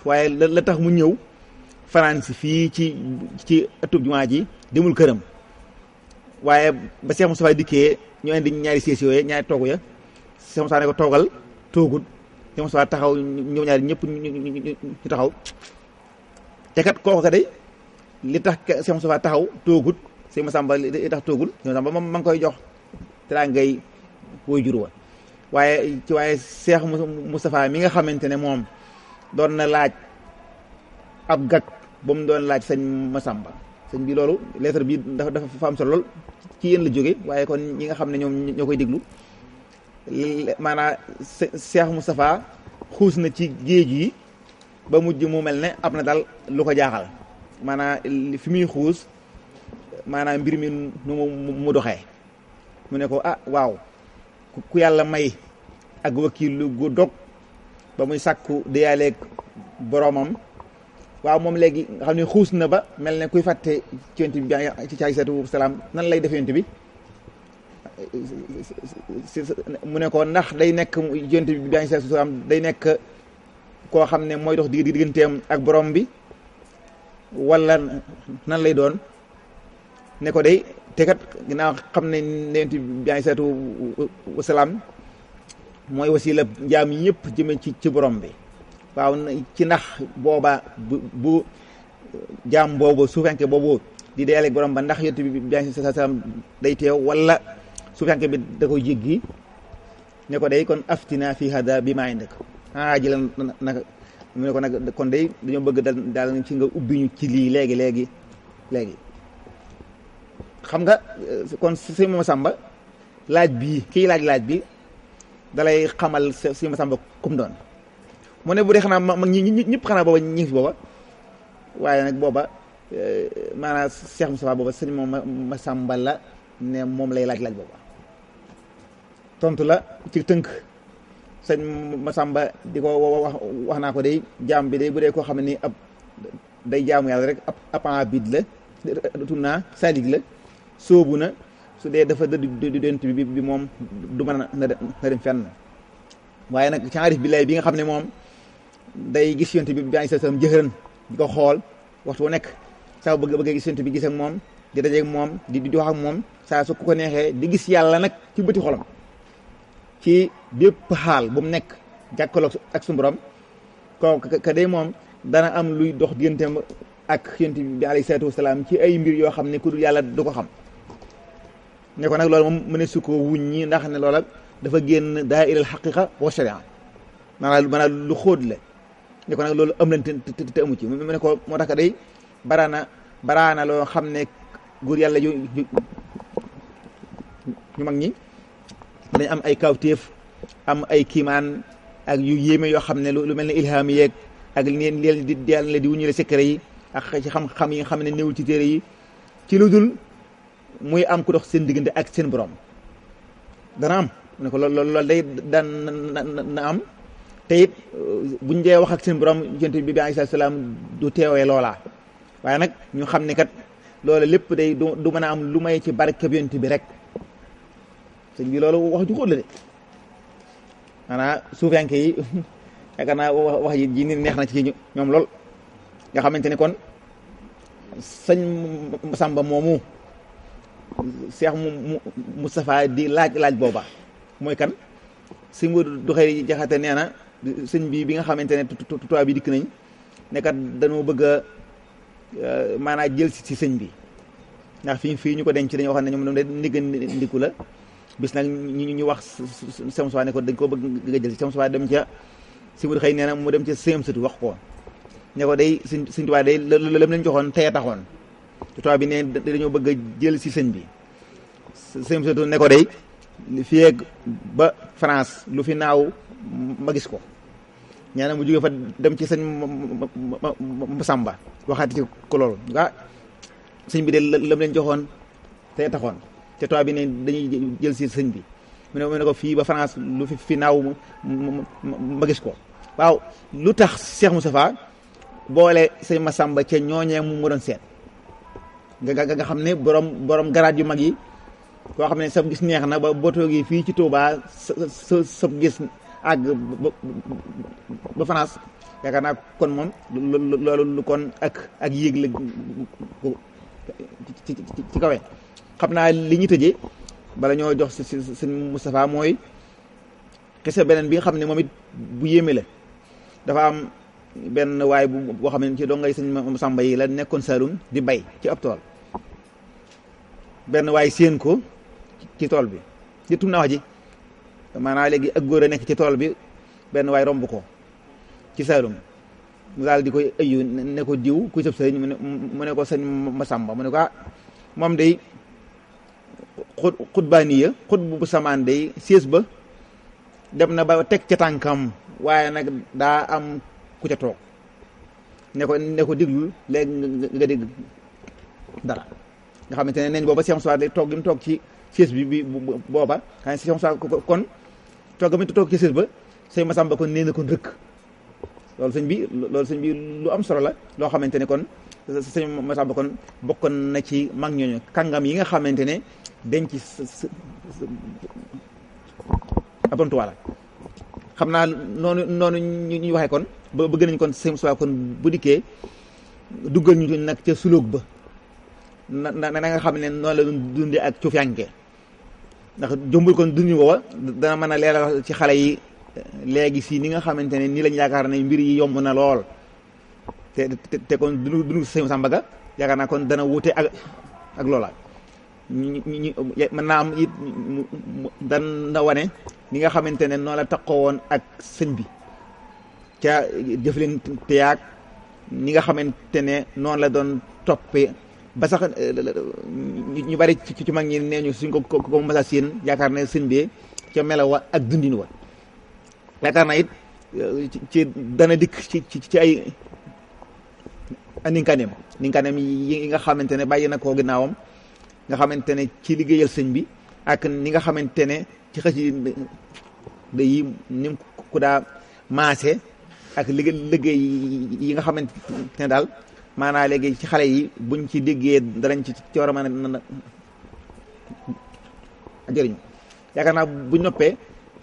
waaye la tax mu ñëw fanaan si fii ci ëttub jumaa ji demul këram waaye ba Cheikh Moustapha dikkee ñu indi ñaari siis yooyu ñaari toogu ya Cheikh Moustapha ne ko toogal toogul Cheikh Moustapha taxaw ñoom ñaari ñëpp ñu taxaw te kat kooku ka day li tax Cheikh Moustapha taxaw toogut Cheikh Massamba li tax toogul Cheikh Massamba moom ma ngi koy jox tera ngay woy jur wa waaye Cheikh Moustapha mi nga xamante ne moom doon na laaj ab gag ba mu doon laaj sëñ Massamba sëñ bi loolu lettre bi dafa fa am solo lool ci yéen la jóge waaye kon ñi nga xam ne ñoom ñoo koy déglu maanaam Cheikh Moustapha xuus na ci géej yi ba mujj mu mel ne am na daal lu ko jaaxal maanaam fi muy xuus maanaam mbir mi nu mu doxee mu ne ko ah waaw ku yàlla may ak wakiilu gu dog ba muy sàkku diyaaleeg boromam waaw moom léegi nga xam ne xuus na ba mel ne kuy fàtte ci yonent bi ci caay salaatu salaam nan lay def yonent bi mu ne ko ndax day nekk yonent bi caay salaatu salaam day nekk koo xam ne mooy dox digganteem ak borom bi wala nan lay doon ne ko day te kat ginnaaw xam ne yonent bi caay salaatu salaam mooy wasila jaam ñëpp jëme ci borom bi waaw ci ndax booba bu jaam boobu su fekkee boobu di deeleeg borom ba ndax yonent bi bi salaam day teew wala su fekkee bi da koy jéggi ne ko day kon aftina fi hada bi maa indak jëla nag mu ne ko nag kon day dañoo bëgg daal ci nga ubbi ñu ci lii léegi xam nga kon sëñ Massamba laaj bii kii laaj bi dalay xamal sëñ Massamba kum doon mu ne bu dee xanaa mag ñi ñëpp xanaa booba ñi ngi fi booba waaye nag booba maanaam Cheikh Moustapha booba sëñ Massamba la ne moom lay laaj booba tontu la ci tënk sëñ Massamba di ko wax naa ko day jaam bi day bu dee koo xam ne ni ab day jaamu yàlla rek ab abid la tum naa salig la sóobu na su dee dafa dëdd dent bi moom du mën na dem fenn waaye nag ci arif bi lay bi nga xam ne moom day gis yonent bi bi sa sam jëxëran di ko xool waxtu bu nekk saa bëgg gis yonent bi gis ak moom di dajeeg moom di wax ak moom saa su ko neexee di gis yàlla nag ci bëti xolam ci bépp xaal bu mu nekk jàkkaarloo ak suñu borom kooku ka day moom dana am luy dox digganteem ak yonent bi alayhi salaatu wasalaam ci ay mbir yoo xam ne ku dul yàlla du ko xam ne ko nag loolu moom mu ne su ko wuññi ndax ne loola dafa génn daa'ira al-haqiqa wa sharia maanaam lu xóot la ne ko nag loolu am nañ te amu ci mu ne ko moo tax day baraana loo xam ne góor yàlla ñu mag ñi dañ am ay kawtéef am ay kiimaan ak yu yéeme yoo xam ne lu mel ne ilham yeeg ak leen di yàlla di wuñu la secret yi ak ci xam-xam yi nga xam ne néewul ci téere yi ci lu dul muy am ku dox seen diggante ak seen borom dana am mu ne ko loolu day daan na am te it buñ dee wax ak seen borom yonent bi alayhi salaam du teewee loolaa waaye nag ñu xam ne kat loolu lépp day du mën a am lu may ci barkeb yonent bi rek sëñ bi loolu wax ju xóot la de maanaam suufiyanke yi yaakaar naa wax ji ni neex na ci ñoom lool nga xamante ne kon sëñ Massamba moomu Cheikh Moustapha di laaj booba mooy kan sëñ mu doxee jaxate nee na sëñ bi nga xamante ne tubaab bi dikk nañ ne kat dañoo bëgg a maanaam jël si sëñ bi ndax fii ñu ko denc dañoo wax ne ñoom da ndiku la bis nag ñu wax Cheikh Moustapha ne ko dañ koo bëgg nga jël si Cheikh Moustapha dem ca si mu xëy nee na mu dem ca sëñam sëtu wax ko ne ko day sëñ tubaab day lam lañ joxoon tey taxoon tubaab bi ne dañoo bëgg a jël si sëñ bi sëñ sëtu ne ko day fii ak ba France lu fi naaw ma gis ko ñaana mu jóge fa dem ci sëñ Massamba waxaati ci ko loolu sëñ bi de lam leen joxoon tey taxoon te tubaab bi ne dañuy jël si sëñ bi mu ne ko fii ba France lu fi naaw ma gis ko waaw lu tax Cheikh Moustapha boole sëñ Massamba ca ñooñee mu doon seet nga xam ne borom garaat yu mag yi koo xam ne sab gis neex na ba boo toogee fii ci Touba sab gis àgg ba France yaakaar naa kon moom loolu lu kon ak yéeg la ci kawe. xam naa li ñu tëjee bala ñoo jox si sëñ Moustapha mooy xisa beneen bi nga xam ne moom it bu yéeme la. dafa am benn waay boo xam ne ci doo ngay sëñ Masamba yi la nekkoon Saalum di bay ci ab tool benn waay séen ko ci tool bi di tum na wax ji maanaam léegi ak góor a nekk ci tool bi benn waay romb ko ci Saalum mu daal di koy ëyyu ne ko diw ku sëb sëriñ mu ne ko sëñ Masamba mu ne ko moom day xutbaaniya xut bu samaan day sées ba dem na ba teg ca tànkam waaye nag daa am ku ca toog ne ko diglul léegi nga dégg dara nga xamante ne neñ booba Cheikh Moussa day toog gi mu toog ci sées bi booba xam ne Cheikh Moussa kon toog gi mu toog ci sées ba sëñ Massamba kon nee na kon rëkk loolu sëñ bi lu am solo la loo xamante ne kon sëñ Massamba kon bokkoon na ci mag ñooñu kàngam yi nga xamante ne denc abontuwaala xam naa noonu ñu waxee kon ba bëgg nañ kon sëñ Moussa kon bu dikkee duggal ñu nag ca sulóog ba na nga xam ne noonu la doon dundee ak cufiyanke ndax jombul kon dundi woowa dana mën a leeral ci xale yi léegi si ni nga xamante ne nii lañ yaakaar ne mbir yi yomb na lool te kon dund sëñ Massamba ga yaakaar naa kon dana wuute ak loola ñu mën naa am it dana wane ni nga xamante ne noonu la taxoo woon ak sëñ bi ca jëflante yaag ni nga xamante ne noonu la doon toppee ba sax ñu bari ci mag ñi nee ñu suñ ko masa seen yaakaar ne sëñ bi ca melawa ak dundin wa yaakaar naa it ci dana dikk ci ay ninkaaneem yi nga xamante ne bàyyi na koo ginnaawam nga xamante ne ci liggéeyal sëñ bi ak ni nga xamante ne ci xëcc da yi ni mu ku daa maase ak liggéey yi nga xamante ne daal maanaa léegi ci xale yi buñ ci déggee danañ ci war a mën a jëriñu yaakaar naa buñ noppee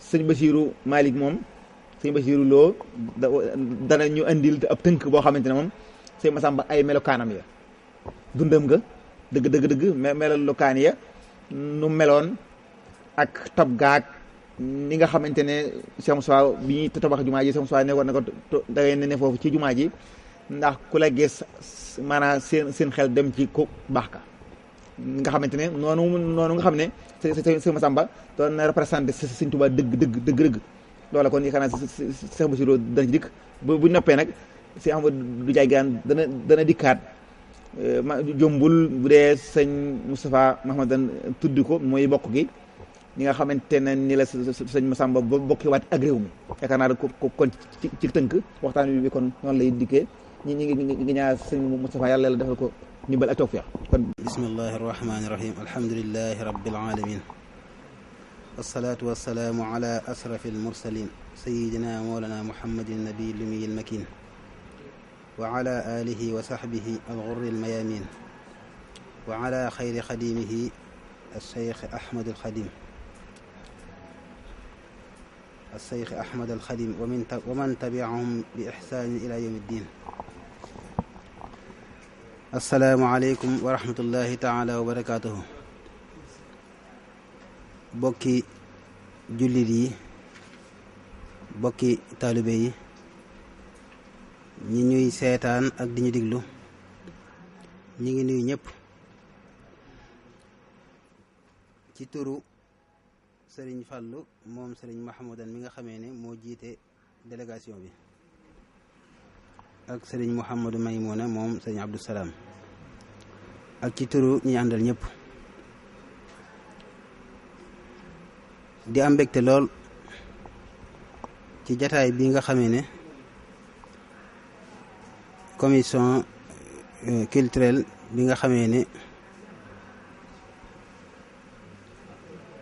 sëñ Basiiru Malick moom sëñ Basiiru Lo dana ñu andil ab tënk boo xamante ne moom sëñ Massamba ay melokaanam ya dundam nga dëgg melokaan ya nu meloon ak tab gaag ni nga xamante ne Cheikh Moussa bi ñuy tabax jumaa ji Cheikh Moussa ne war na ko da ngay ne foofu ci jumaa ji ndax ku la gis maanaam seen xel dem ci ku baax ka nga xamante ne noonu nga xam ne sëñ Massamba doon na représenté sëñ Tuubaa dëgg loola kon yaakaar naa Cheikh Bassirou dana ci dikk bu noppee nag si Amadou Ndiaye Gane dana dikkaat jombul bu dee sëñ Moustapha Mahamadan tudd ko mooy bokk gi ñi nga xamante ne ni la sëñ Massamba ba bokki waat ak réew mi yaakaar naa ko kon ci tënk waxtaan bi kon noonu lay dikkee ñi ngi ñaar sëñ Moustapha yàlla la defal ko ndimbal ak tawfiq kon bismillahi arrahmani irrahim alhamdulilahi rabbil alamin wasalaatu wasalaamu ala asrafi almursalin sayidina mawlana muhammadin nabi lumiyi almakin wa ala alihi wa sahbihi alghurri almayamin wa ala xayri xadimihi alcheikh ahmad alxadim alcheikh ahmad alxadim wa man tabiahum bi ixsanin ila yawmi ddin asalaamualeykum wa rahmatullahi taala wa barakatuhu bokki jullit yi bokki taalibe yi ñi ñuy seetaan ak di ñu diglu ñi ngi nuyu ñëpp ci turu sëriñ Fallu moom sëriñ Mahamadan mi nga xamee ne moo jiite délégation bi ak sëriñ Mouhamadou Maymouna moom sëriñ Abdou Salaam ak ci turu ñi àndal ñëpp di am mbégte lool ci jataay bi nga xamee ne commission culturelle bi nga xamee ne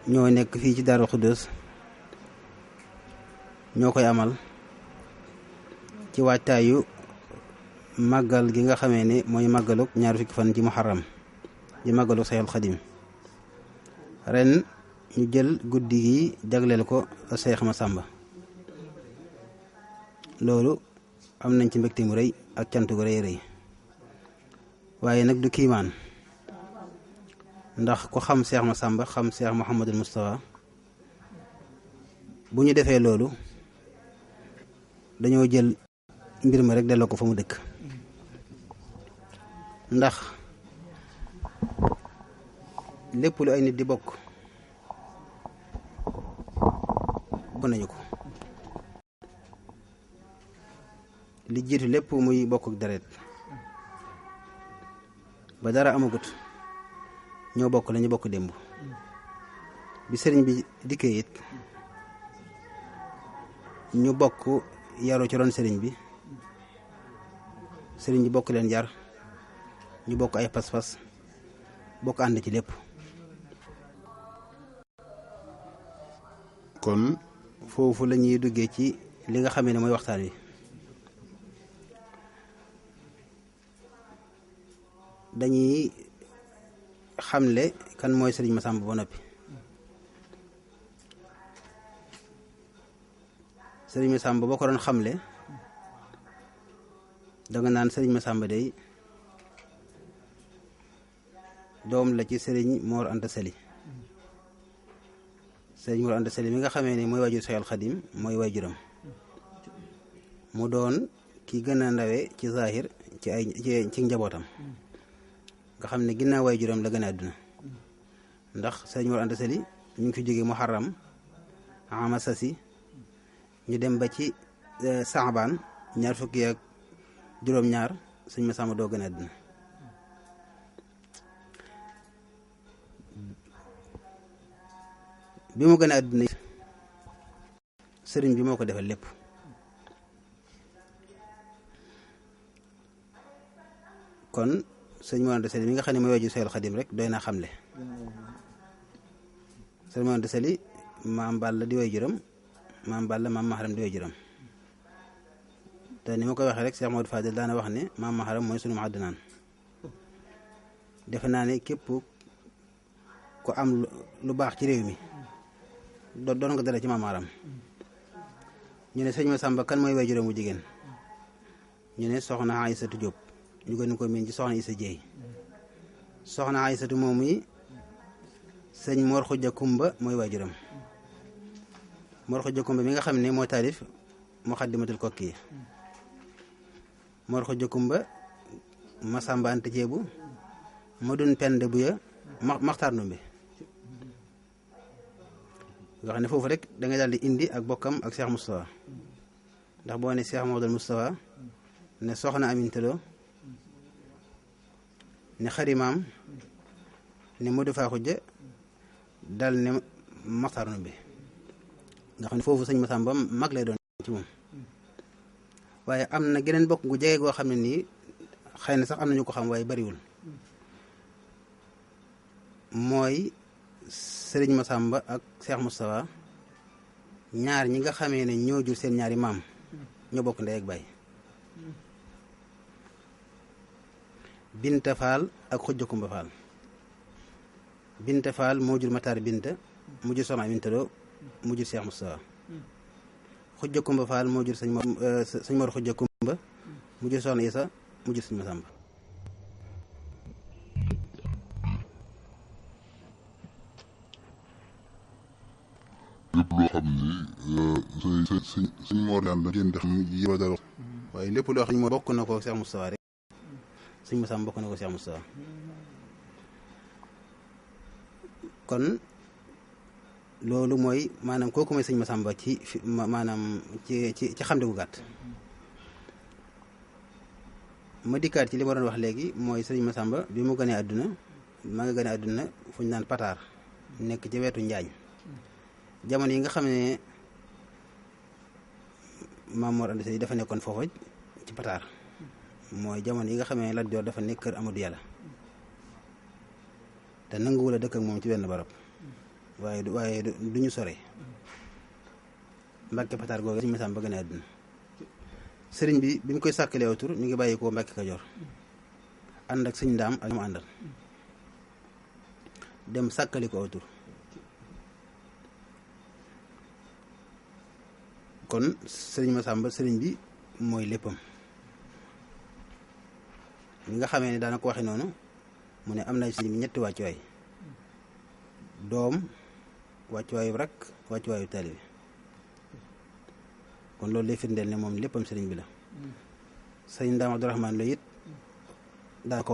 ñoo nekk fii ci Daaru Xudoos ñoo koy amal ci waajtaayu màggal gi nga xamee ne mooy màggaluk ñaar fukki fan ci muharram di màggaluk Seexul Xadim ren ñu jël guddi gi jagleel ko Seex Massamba loolu am nañ ci mbégte mu rëy ak cant gu rëy rëy waaye nag du kiimaan ndax ku xam Cheikh Massamba xam Cheikh Mouhamadul Moustapha bu ñu defee loolu dañoo jël mbir ma rek delloo ko fa mu dëkk ndax lépp lu ay nit di bokk nañu ko li jiitu lépp muy bokk ak deret ba dara amagut ñoo bokk lañu bokk démb bi sëriñ bi dikkee it ñu bokk yaru ci ron sëriñ bi bokk leen yar ñu bokk ay pas-pas bokk ànd ci lépp kon foofu la ñuy duggee ci li nga xamee ne mooy waxtaan wi dañuy xamle kan mooy sëriñ Massamba ba noppi sëriñ Massamba boo ko doon xamle danga naan sëriñ Massamba day doom la ci sëriñ Mor Anta Sali sëriñ Mor Anta Sali mi nga xamee ne mooy waajur Seexul Xadim mooy waajuram mu doon ki gën a ndawe ci zahir ci njabootam nga xam ne ginnaaw waajuram la gën a àdduna ndax sëriñ Mor Anta Sali ñu ngi fi jógee Muharram ama sasi ñu dem ba ci Saabaan ñaar fukki ak juróom-ñaar sëriñ Massamba doo gën a àdduna bi mu gën a àdduna sëriñ bi moo ko defal lépp kon sëriñ Mor Anta Sali mi nga xam ne mooy waajur Seexul Xadim rek doy naa xamle sëriñ Mor Anta Sali maam Balla di waajuram maam Balla maam Maharam di waajuram te ni ma koy waxee rek Cheikh Modou Fadel daana wax ne maam Maharam mooy sunu Adnaan defe naa ne képp ku am lu baax ci réew mi doon nga dara ci maam Maharam ñu ne sëñ Massamba kan mooy waajuram bu jigéen ñu ne soxna Aysatu Jóob ñu gën ko miin ci soxna Isa Jeey soxna Aysatu moom yi sëñ Mor Xuja Kumba mooy waajuram Mor Xuja Kumba mi nga xam ne moo taalif Muxaddamatul Kokki Mor Xuja Kumba Massamba Anta Jeebu ma dun pend bu ya Maxtaar Ndumbe nga xam ne foofu rek da ngay daal di indi ak bokkam ak Cheikh Moustapha ndax boo ne Cheikh Mouhamadoul Moustapha ne soxna Aminta Lo ne xarimaam ne Modou Fa Xujja dal ne Maxtaar Ndumbe nga xam ne foofu sëñ Massamba mag lay doon ci moom waaye am na geneen bokk gu jege goo xam ne nii xëy na sax am nañu ko xam waaye bariwul mooy sëriñ Massamba ak Cheikh Moustapha ñaar ñi nga xamee ne ñoo jur seen ñaari maam ñoo bokk ndey ak baay Binta Fall ak Xujja Kumba Fall Binta Fall moo jur Matar Binta mu jur soxna Aminta Lo mu jur Cheikh Moustapha Xujja Kumba Fall moo jur sëñ Mor Xujja Kumba mu jur soxna Isa mu jur sëñ Massamba lépp loo xam ni suñ Mor daan ngeen def yéba dara waaye lépp loo xam ne bokk na ko Cheikh Moustapha rek sëñ Massamba bokk na ko Cheikh Moustapha kon loolu mooy maanaam kooku mooy sëñ Massamba ci maanaam ci xamle gu gàtt ma dikkaat ci li ma doon wax léegi mooy sëñ Massamba bi mu gënee àdduna ma nga gënee àdduna fu ñu naan Pataar nekk ci wetu Njaañ jamono yi nga xam ne Maam Mor Anta Sali dafa nekkoon foofa ci Pataar mooy jamono yi nga xam ne Lat Joor dafa nekk kër Amadou Yàlla te nanguwul a dëkk ak moom ci benn barab waaye du ñu sore Mbàkke Pataar googu sëñ Massamba gën a àdduna sëriñ bi mu koy sàkkalee aw tur mi ngi bàyyi ko Mbàkke Kajoor ànd ak sëñ Ndaam ak mu àndal dem sàkkali ko aw tur kon sëriñ Massamba sëriñ bi mooy léppam ñi nga xamee ne daana ko waxe noonu mu ne am na sëriñ bi ñetti wàccuwaay doom wàccuwaayu rak wàccuwaayu taalibe kon loolu lay firndeel ne moom léppam sëriñ bi la sëriñ Daam Abdourahmane Lo it daana ko